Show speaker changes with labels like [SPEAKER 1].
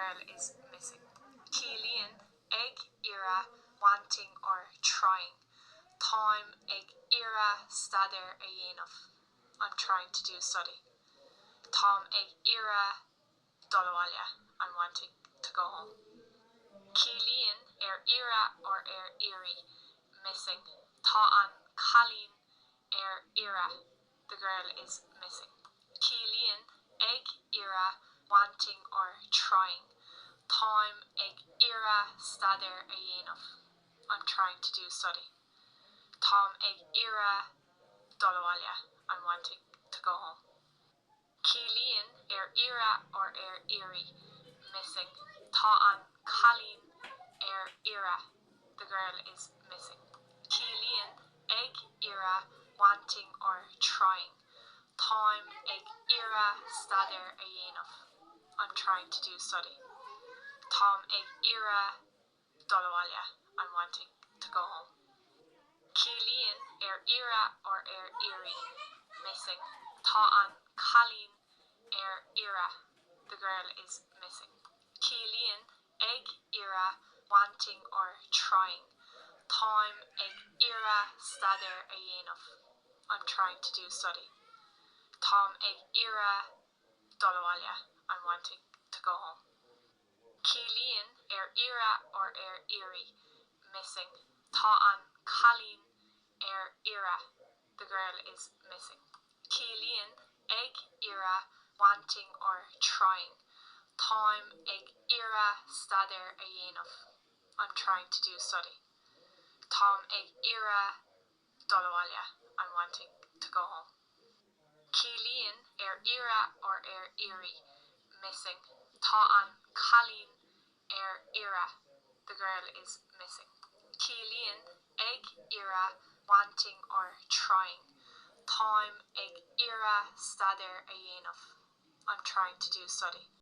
[SPEAKER 1] girl is missing. Ciallaíonn ag iarraidh wanting or trying. Táim ag iarraidh staidéar a dhéanamh. I'm trying to do study. Táim ag iarraidh dul abhaile. I'm wanting to go home. Ciallaíonn ar iarraidh or ar iarraidh missing. Tá an cailín ar iarraidh. The girl is missing. Ciallaíonn ag iarraidh wanting or trying. Táim ag iarraidh staidéar a dhéanamh. I'm trying to do study. Táim ag iarraidh dul abhaile. I'm wanting to go home. Ciallaíonn ar iarraidh or ar iarraidh missing. Tá an cailín ar iarraidh. The girl is missing. Ciallaíonn ag iarraidh wanting or trying. Táim ag iarraidh staidéar a dhéanamh. I'm trying to do study. Táim ag iarraidh dul abhaile. I'm wanting to go home. Ciallaíonn ar iarraidh or ar iarraidh missing. Tá an cailín ar iarraidh. The girl is missing. Ciallaíonn ag iarraidh wanting or trying. Táim ag iarraidh staidéar a dhéanamh. I'm trying to do study. Táim ag iarraidh dul abhaile. I'm wanting to go home. Ciallaíonn ar iarraidh or ar iarraidh missing. Tá an cailín ar iarraidh. The girl is missing. Ciallaíonn ag iarraidh wanting or trying. Táim ag iarraidh staidéar a dhéanamh. I'm trying to do study. Táim ag iarraidh dul abhaile. I'm wanting to go home. Ciallaíonn ar iarraidh or ar iarraidh missing. Tá an cailín ar iarraidh. The girl is missing. Ciallaíonn ag iarraidh wanting or trying. Táim ag iarraidh staidéar a dhéanamh. I'm trying to do study.